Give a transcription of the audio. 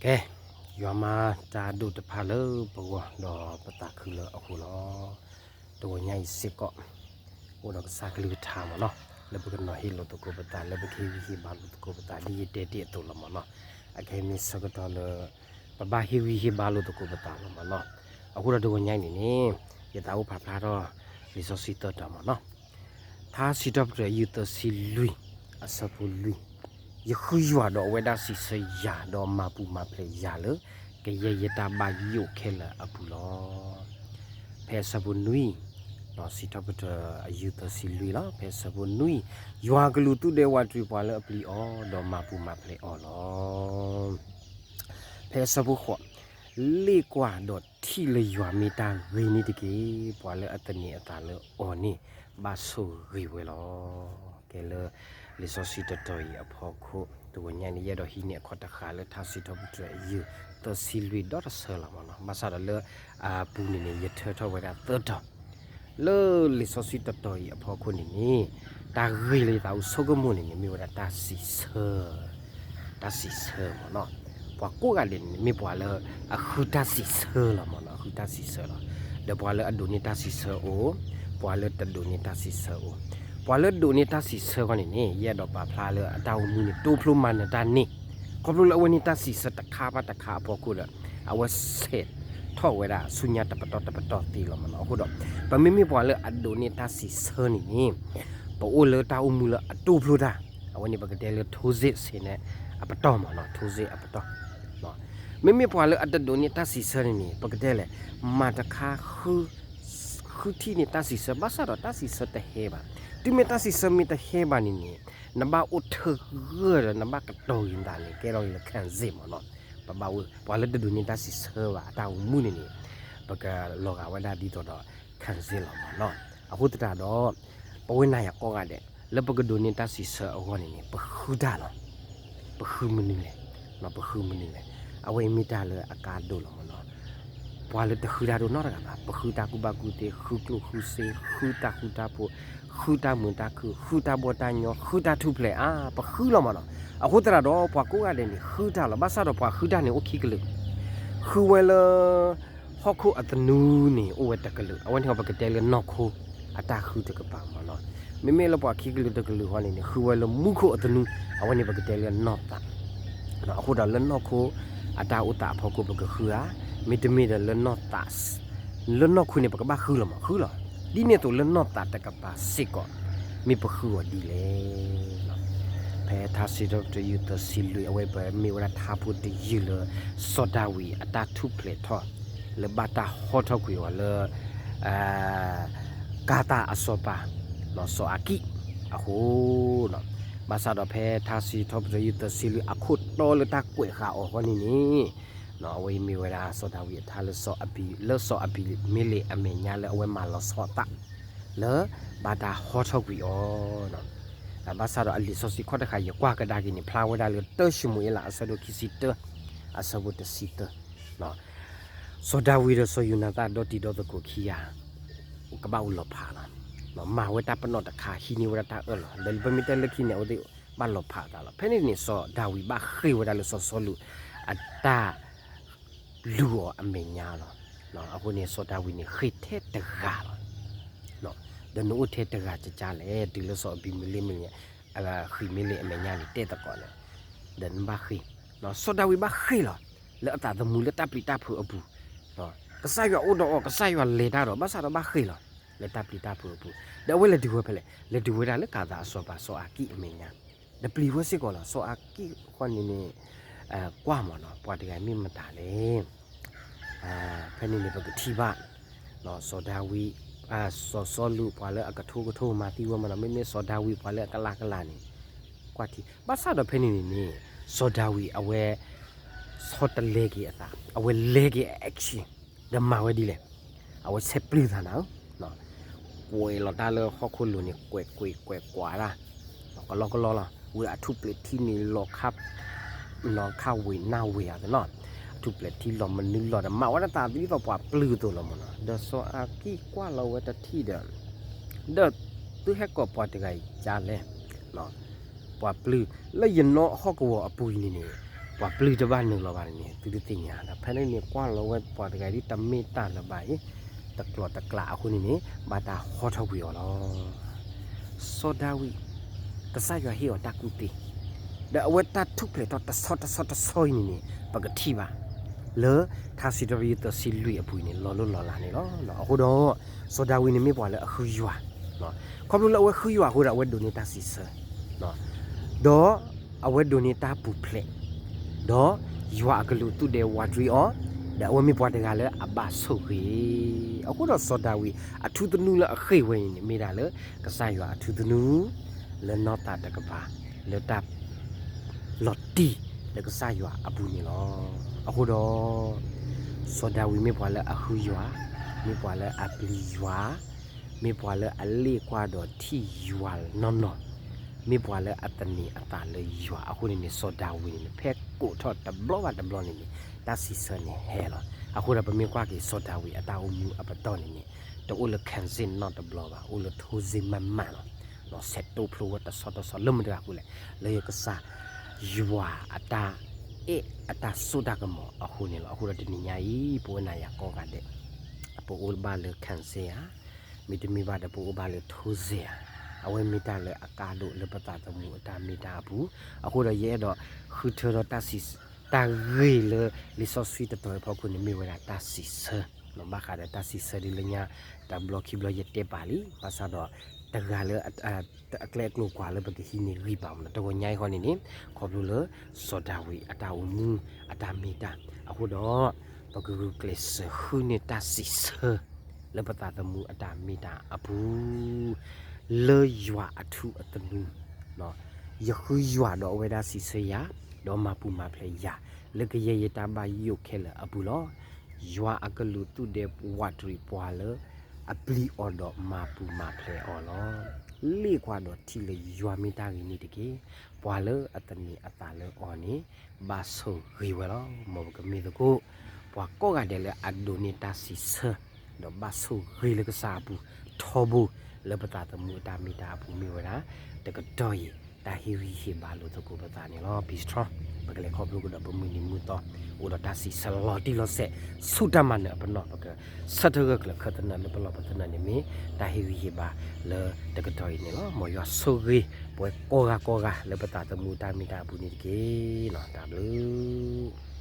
ကဲ, ယွၤမၤတၢ်ဒိၣ်တဖၣ်လၢပဂီၢ်ဒီးပသးခုလၢအဃိလီၤ. တဂီၤညါအံၤစ့ၢ်ကီး အိၣ်ဒီးကစၢ်ကလုၢ်ကထါမ့ၢ်နီၤ, လၢပကနီၤဟ့ၣ်လိာ်သကိးပသး လၢပကဟ့ၣ်ဂံၢ်ဟ့ၣ်ဘါလိာ်သကိးပသး ဒ်ယတဲတ့ၢ်အသိးလီၤမ့ၢ်နီၤ. အခဲအံၤမ့ၢ်ဆၢကတီၢ်လၢ ပဘၣ်ဟ့ၣ်ဂံၢ်ဟ့ၣ်ဘါလိာ်သကိးပသးလီၤမ့ၢ်နီၤ. အဃိဒီးတဂီၤညါအံၤန့ၣ်န့ၣ် ယသးအိၣ်ဖးဖျါထီၣ် လံာ်စီဆှံသၢတီၤမ့ၢ်နီၤ. ထါစံးထီၣ်ပတြၢၤ ယုၢ်သၢဆံလွံၢ် အဆၢဖိလွံၢ်, ယဃုယွၤဒီးအဝဲဒၣ်စံးဆၢယၤ ဒီးမၤပူၤမၤဖျဲးယၤလၢ ကယဲၢ်ယတၢ်ဘၣ်ယိၣ်ခဲလၢာ်အပူၤလီၤ. ဖဲအဆၢဖိနွံ, စံးထီၣ်ပတြၢၤ အယုၢ်သၢဆံလွံၢ်လီၤ. ဖဲအဆၢဖိနွံ, ယွၤကလူးသူၣ်ဒဲဝးတရံးပှၤလၢအပျံၤအီၤ ဒီးမၤပူၤမၤဖျဲးအီၤလီၤ. ဖဲအဆၢဖိဃိး, လ့ၣ်ကွၢ်ဒီးထံၣ်လၢယွၤမ့ၢ်တၢ်ဂ့ၤန့ၣ်တက့ၢ်. ပှၤလၢအသန့ၤအသးလၢအီၤန့ၣ် ဘၣ်ဆိၣ်ဂ့ၤဝဲလီၤ. ကဲလၢ လံာ်စီဆှံတတီၤအံၤအဖီခိၣ် တဂီၤညါန့ၣ် ယအဲၣ်ဒိးဟံးန့ၢ်အခီၣ်တဃာ်လၢထါစံးထီၣ်ပတြၢၤ အယုၢ်သၢဆံလွံၢ်ဒီတဆၢလီၤမ့ၢ်နီၤ. ဘၣ်ဆၣ်ဒီးလၢအပူၤန့ၣ်န့ၣ် ယထၢထီၣ်ဝဲဒၣ်သၢတီၤ လၢလံာ်စီဆှံတတီၤအံၤအဖီခိၣ်န့ၣ်န့ၣ် တၢ်ဂ့ၤလၢယသးအိၣ်ဆိကမိၣ်န့ၣ်န့ၣ် မ့ၢ်ဝဲဒၣ်တၢ်စံးဆၢ, တၢ်စံးဆၢမ့ၢ်နီၤ. ပှၤကိးဂၤဒဲးန့ၣ် မ့ၢ်ပှၤလၢအဃုတၢ်စံးဆၢလီၤမ့ၢ်နီၤ, အဃုတၢ်စံးဆၢလီၤ. ဒီးပှၤလၢအဒိးန့ၢ်တၢ်စံးဆၢအိၣ်, ပှၤလၢတဒိးန့ၢ်တၢ်စံးဆၢအိၣ်. ပှၤလၢဒိးန့ၢ်တၢ်စံးဆၢဃီန့ၣ်န့ၣ် ယအဲၣ်ဒိးပာ်ဖျါလၢအတၢ်အိၣ်မူန့ၣ် တိဖျိမၤနၢၤတၢ်န့ၢ်, ခီဖျိလၢအဝဲန့ၢ်တၢ်စံးဆၢတခါဘၣ်တခါအဖီခိၣ်ဒီး အဝဲဆဲးထီၣ်ဝဲဒၣ်ဆူညါတပတီၢ်တပတီၢ်သ့လီၤမ့ၢ်နီၤ. အဃိဒီး ပမ့မ့ၢ်ပှၤလၢအဒိးန့ၢ်တၢ်စံးဆၢန့ၣ်န့ၣ် ပအိၣ်လၢတၢ်အိၣ်မူလၢအတိဖျိတၢ်, အဝဲန့ၣ်ပကတဲလၢ ထိုးစစ် ဆင် န့ၣ် အပတီၢ်မ့ၢ်နီၤ, ထိုးစစ် အပတီၢ်. မ့မ့ၢ်ပှၤလၢအတဒိးန့ၢ်တၢ်စံးဆၢန့ၣ်န့ၣ် ပကတဲလဲၣ်, မၤတခါ ဃုထံၣ်န့ၢ်တၢ်စံးဆၢ ဘၣ်ဆၣ်ဒီးတၢ်စံးဆၢတဟဲဘၣ်. တုၤမ့ၢ်တၢ်စံးဆၢမ့ၢ်တဟဲဘၣ်န့ၣ်န့ၣ် နဘၣ်အိၣ်ထၢဂၢၢ်ဒီး နဘၣ်ကတီၤဂ့ၤနသးန့ၣ် ကဲထီၣ်ဂ့ၤလၢ ခံစစ် မ့ၢ်နီၤ. ပဘၣ်ဝဲ ပှၤလၢတဒိးန့ၢ်တၢ်စံးဆၢဘၣ် အတၢ်အိၣ်မူန့ၣ်န့ၣ် ပကလီၤဂာ်ဝဲဒၣ်ဒ်သိးဒီး ခံစစ် လီၤမ့ၢ်နီၤ. အဃိသတးဒီး ပဝဲနၤယၤကိးဂၤဒဲး လၢပကဒိးန့ၢ်တၢ်စံးဆၢအဂီၢ်န့ၣ်န့ၣ် ပဃုတၢ်လီၤ. ပဃုမနုၤလဲၣ်, ပဃုမနုၤလဲၣ်. အဝဲအံၤမ့ၢ်တၢ်လၢအကါဒိၣ်လီၤမ့ၢ်နီၤ. ပှၤလၢတဃုတၢ်ဒိၣ်နီတဂၤဘၣ်, ပဃုတၢ်ကူၣ်ဘၣ်ကူၣ်သ့, ဃုကျိၣ်ဃုစ့, ဃုတၢ်ဃူတၢ်ဖိး, ဃုတၢ်မုာ်တၢ်ခုၣ်, ဃုတၢ်ဘီၣ်တၢ်ညီ, ဃုတၢ်ထူၣ်ဖျဲး, အါ ပဃုလီၤမ့ၢ်နီၤ. အဃိသတးဒီး ပှၤကိးဂၤဒဲးန့ၣ် ဃုတၢ်လီၤ. ဘၣ်ဆၣ်ဒီးပှၤဃုတၢ်န့ၣ်အိၣ်ခံကလုာ်, ဃုဝဲလၢ ဟီၣ်ခိၣ်အသနူန့ၣ် အိၣ်ဝဲတကလုာ်, အဝဲန့ၣ်ပကတဲလၢနီၢ်ခိ အတၢ်ဃုတကပၤမ့ၢ်နီၤ. မ့မ့ၢ်လၢပှၤခံကလုာ်တကလုာ်ဃီန့ၣ်န့ၣ် ဃုဝဲလၢမူခိၣ်အသနူ, အဝဲန့ၣ်ပကတဲလၢနီၢ်သး. အဃိဒီးလၢနီၢ်ခိ အတၢ်အိၣ်သးအဖီခိၣ်ပကဃုဧါ, မ့တမ့ၢ်ဒီးလၢနီၢ်သး လၢနီၢ်ခိန့ၣ် ပကဘၣ်ဃုလီၤမ့ၢ်ဃုလီၤ. ဒ်န့ၣ်အသိးလၢနီၢ်သးတကပၤစ့ၢ်ကီး မ့ၢ်ပဃုအီၤဒ်လဲၣ်. ဖဲထါစံးထီၣ်ပတြၢၤ ယုၢ်သၢဆံလွံၢ် အဝဲပမ့ၢ်ဝဲဒၣ်ထါဖိတယုၢ်လၢ စီၤဒၤဝံးအတၢ်ထူၣ်ဖျဲးထီၣ် လၢဘၣ်တၢ်ဟီထီၣ်ကွံာ်အီၤလၢ ကၤသးအစီၤပၤ စီၤအၤကံၣ် အဃိန့ၣ်, ဘၣ်ဆၣ်ဒီးဖဲထါစံးထီၣ်ပတြၢၤ ယုၢ်သၢဆံလွံၢ် အခိၣ်တီလၢတၢ်ကွဲးဃာ်အီၤဃီန့ၣ်န့ၣ် အဝဲအံၤမ့ၢ်ဝဲဒၣ်စီၤဒၤဝံးအထါလၢစီၤအဘံ, လၢစီၤအဘံမ့လ့းအမဲာ်ညါလၢအဝဲမၤလီၤဆီအသး လၢဘၣ်တၢ်ဟီထီၣ်ကွံာ်အီၤ. ဘၣ်ဆၣ်ဒီးအလံာ်စီဆှံခီၣ်တဃာ် ယကွၢ်ကဒါက့ၤန့ၣ် ဖျါဝဲဒၣ်လၢတၢၡမူၤအ့လး အဆၢဒိၣ်ခံဆံတၢ အဆၢဖိတဆံသၢ စီၤဒၤဝံးဒီးစီၤယူၤနၤသၣ် ဒီတံၤဒီသကိးခံဂၤ ကဘၣ်အိၣ်လီၤဖးလီၤ. မၤဝဲတၢ်ပနီၣ်တခါ ဟံးန့ၢ်ဝဲဒၣ်တၢ်အၢၣ်လီၤ. ဒီးပမ့ၢ်တဲလၢခံန့ၣ် အဝဲသ့ၣ်ဘၣ်လီၤဖးအသးလီၤ. ဖဲန့ၣ်န့ၣ် စီၤဒၤဝံးဘၣ်ဃ့ၢ်ဝဲဒၣ်လၢစီၤစီလူးအတၢ်လူၤအီၤအမဲာ်ညါလီၤ. အဃိန့ၣ် စီၤဒၤဝံးန့ၣ် ဃ့ၢ်ထဲတဂၤလီၤ. ဒီးနအိၣ်ထဲတဂၤကကါလဲၣ်, တုၤလၢစီၤအဘံမ့လ့းမ့ၢ် ဃံးမ့လ့းအမဲာ်ညါန့ၣ် တဲသကိးန့ၣ်, ဒီးနဘၣ်ဃ့ၢ်, စီၤဒၤဝံးဘၣ်ဃ့ၢ်လီၤ. လၢအသးသမူလၢတၢ်ပျံၤတၢ်ဖုးအပူၤ, ကစၢ်ယွၤအိၣ်ဒီးအီၤ, ကစၢ်ယွၤလဲၤတၢ်ဒီး ဘၣ်ဆၣ်ဒီးဘၣ်ဃ့ၢ်လီၤ. လၢတၢ်ပျံၤတၢ်ဖုးအပူၤ, ဒီးအဝဲလဲၤတုၤဝဲဖဲလဲၣ်, လဲၤတုၤဝဲဒၣ်လၢကၤသးအစီၤပၤ စီၤအၤကံၣ်အမဲာ်ညါ, ဒီးပျံၤဝဲစ့ၢ်ကီးလီၤ. စီၤအၤကံၣ်ဃီန့ၣ်န့ၣ် ကွၢ်မ့ၢ်နီၤ, ပှၤတဂၤမ့ၢ်မတၤလဲၣ်. ဖဲန့ၣ်န့ၣ် ပကထံၣ်ဘၣ် စီၤဒၤဝံး, စီၤစီလူး ပှၤလၢအကထိကထိမၤသံဝဲမ့ၢ်နီၤ, မ့မ့ၢ်စီၤဒၤဝံး ပှၤလၢအကလၤကလၤန့ၣ်, ကွၢ်ထံ, ဘၣ်ဆၣ်ဒီးဖဲန့ၣ်န့ၣ်န့ၣ် စီၤဒၤဝံးအဝဲ ဆီတလဲက့ၤအသး, အဝဲလဲက့ၤအ action ဒီးမၤဝဲဒ်လဲၣ်, အဝဲဆဲးပျုၢ်သးနၤဧၢ, ကွဲးလီၤတၢ်လၢဟီၣ်ခိၣ်လိၤန့ၣ် ကွဲးကွဲးကွဲးကွးတၢ်, ကလီကလီလီၤ, ဝံၤအထူၣ်ပျဲးထံန့ၣ်လီၤ ခါဝ့ၤနၢ်ဝ့ၤဧါသနီၤ, အထူၣ်ပျဲးထံလီၤမနုၤလီၤဒီး မၤဝဲဒၣ်သးဒ်သိးပှၤပျုၢ်အသိးလီၤမ့ၢ်နီၤ, ဒီးစီၤအၤကံၣ်ကွၢ်လီၤဝဲတထံၣ်ဒီး, ဒီးသုဟဲကိးပှၤတဂၤအံၤကါလဲၣ်, ပှၤပျုၢ်လၢယနီၢ်ဟီၣ်ကဝီၤအပူၤအံၤန့ၣ်န့ၣ်, ပှၤပျုၢ်တဘၣ်နုာ်လီၤဘၣ်န့ၣ်န့ၣ် သုတသ့ၣ်ညါဒီး ဖဲန့ၣ်န့ၣ် ကွၢ်လီၤဝဲပှၤတဂၤဒ်တမ့ၢ်တၢ်လၢၤဘၣ်အံၤ တကျိၤတကျဲအဃိန့ၣ်န့ၣ် ဘၣ်တၢ်ဟီထီၣ်ကွံာ်အီၤလီၤ. စီၤဒၤဝံး ကစၢ်ယွၤဟ့ၣ်အီၤတၢ်ကူၣ်သ့, ဒီးအဝဲတၢ်ထူၣ်ဖျဲးထီၣ်တဆီတဆီတဆီအံၤန့ၣ်န့ၣ် ပကထံၣ်ဘၣ် လၢထါစံးထီၣ်ပတြၢၤသၢဆံလွံၢ်အပူၤအံၤန့ၣ် လီၤလိၢ်လီၤလးန့ၣ်လီၤ. အဃိဒီး စီၤဒၤဝံးန့ၣ်မ့ၢ်ပှၤလၢအဃုယွၤ, ခီဖျိလၢအဝဲဃုယွၤအဃိဒီး အဝဲဒိးန့ၢ်တၢ်စံးဆၢ ဒီးအဝဲဒိးန့ၢ်တၢ်ပူၤဖျဲး, ဒီးယွၤအကလူးသူၣ်ဒဲဝးတရံးအီၤ, ဒီးအဝဲမ့ၢ်ပှၤတဂၤလၢအဘၣ်ဆိၣ်ဂ့ၤ. အဃိဒီးစီၤဒၤဝံးအထူသနူလၢအဃ့ၢ်ဝဲအံၤန့ၣ် မ့ၢ်ဒၣ်လၢ ကစၢ်ယွၤအထူသနူ လၢနီၢ်သးတကပၤ လၢတၢ် လီၤတံၢ်လၢကစၢ်ယွၤအပူၤန့ၣ်လီၤ. အဃိဒီး စီၤဒၤဝံးမ့ၢ်ပှၤလၢအဃုယွၤ, မ့ၢ်ပှၤလၢအပျံၤယွၤ, မ့ၢ်ပှၤလၢအလ့ၣ်ကွၢ်ဒီးထံၣ်ယွၤနီၢ်နီၢ်, မ့ၢ်ပှၤလၢအသန့ၤအသးလၢယွၤအဃိန့ၣ်န့ၣ် စီၤဒၤဝံးန့ၣ် ဖဲကိးထီၣ်တဘျီဘၣ်တဘျီန့ၣ်န့ၣ် တၢ်စံးဆၢန့ၣ်ဟဲလီၤ. အဃိဒီးပမ့ၢ်ကွၢ်က့ၤစီၤဒၤဝံးအတၢ်အိၣ်မူအပတီၢ်န့ၣ်န့ၣ် တအိၣ်လၢ ခၣ်စ့ၣ် နီတဘျီဘၣ်, အိၣ်လၢ ထိစ့ၣ် မးမးလီၤ. ဆဲးတိဖျိဝဲတဆီတဆီလၢမတၤအဃိလဲၣ်, လၢယကစၢ်ယွၤအတၢ်အဲၣ်အတၢ်စိတၢ်ကမီၤအဃိန့ၣ်လီၤ. အဃိဒီးတနံၤညါအံၤ ပဝဲနၤယၤကိးဂၤဒဲး ပအိၣ်ဘၣ်လၢ ခၣ်စ့ၣ် ဧါ, မ့တမ့ၢ်ဘၣ်ဒီးပအိၣ်ဘၣ်လၢ ထိစ့ၣ် ဧါ, အဝဲမ့ၢ်တၢ်လၢအကါဒိၣ်လၢပသးသမူအတၢ်မ့ၢ်တၢ်အပူၤ, အဃိဒီးယအဲၣ်ဒိးဃုထၢဒီးတၢ်စံး တၢ်ဂ့ၢ်လၢလံာ်စီဆှံတတီၤအံၤဖီခိၣ်န့ၣ် မ့ၢ်ဝဲဒၣ်တၢ်စံးဆၢ, ဘၣ်ဃးဒီးတၢ်စံးဆၢဒ်လၢညါ တဘျီခံဘျီယတဲပာ်လံ, ဘၣ်ဆၣ်ဒီး တဂၤလၢ အကျဲအကျိၤကွၢ်လၢပကဟံးန့ၢ်ဂံၢ်ဘါမးနီၤ, တဂီၤညါအံၤဃီန့ၣ်န့ၣ် ခီဖျိလၢ စီၤဒၤဝံးအတၢ်အိၣ်မူ အတၢ်မ့ၢ်တၢ်, အဃိဒီး ပကဂုာ်ကျဲးစၢးဃုန့ၢ်တၢ်စံးဆၢ လၢပသးသမူအတၢ်မ့ၢ်တၢ်အပူၤ လၢယွၤအထူအသနူ, ယဃုယွၤဒီးအဝဲဒၣ်စံးဆၢယၤ, ဒီးမၤပူၤမၤဖျဲးယၤ, လၢကယဲၢ်ယတၢ်ဘၣ်ယိၣ်ခဲလၢာ်အပူၤလီၤ. ယွၤအကလူးသူၣ်ဒဲဝးတရံးပှၤလၢ အပျံၤအီၤဒီးမၤပူၤမၤဖျဲးအီၤလီၤ. လ့ၣ်ကွၢ်ဒီးထံၣ်လၢယွၤမ့ၢ်တၢ်ဂ့ၤန့ၣ်တက့ၢ်. ပှၤလၢအသန့ၤအသးလၢအီၤန့ၣ် ဘၣ်ဆိၣ်ဂ့ၤဝဲလီၤ. မ်ပကမ့ၢ်သကိး ပှၤကိးဂၤဒဲးလၢအဒိးန့ၢ်တၢ်စံးဆၢ ဒီးဘၣ်ဆိၣ်ဂ့ၤလၢကစၢ်အပူၤ ထီဘိ လၢပသးသမူအတၢ်မ့ၢ်တၢ်အပူၤမ့ၢ်ဝဲဒၣ် တကတီၢ်အံၤ တၢ်ဟ့ၣ်ဂံၢ်ဟ့ၣ်ဘါလိာ်သကိးပသးန့ၣ်လီၤ. ပံၢ်စထြီ ပကလဲၤခီဖျိကဒီးပမုၢ်နံၤမုၢ်သီ အိၣ်ဒီးတၢ်စံးဆၢလီၤတံၢ်လီၤဆဲး ဆူတၢ်မၤနၢၤအပနီၣ် ပကဆၢထၢၣ်ဂၢၢ်ကျၢၤခၢၣ်သနၢၣ်လၢပလီၢ်ပသနၢၣ်န့ၣ်မ့ၢ် တၢ်ဟ့ၣ်ဂံၢ်ဟ့ၣ်ဘါလၢတကတီၢ်အံၤန့ၣ်လီၤ. မ်ယွၤဆိၣ်ဂ့ၤ ပဝဲကိးဂၤကိးဂၤလၢပသးသမူတၢ်မ့ၢ်တၢ်အပူၤန့ၣ်တက့ၢ်. တၢ်ဘျုး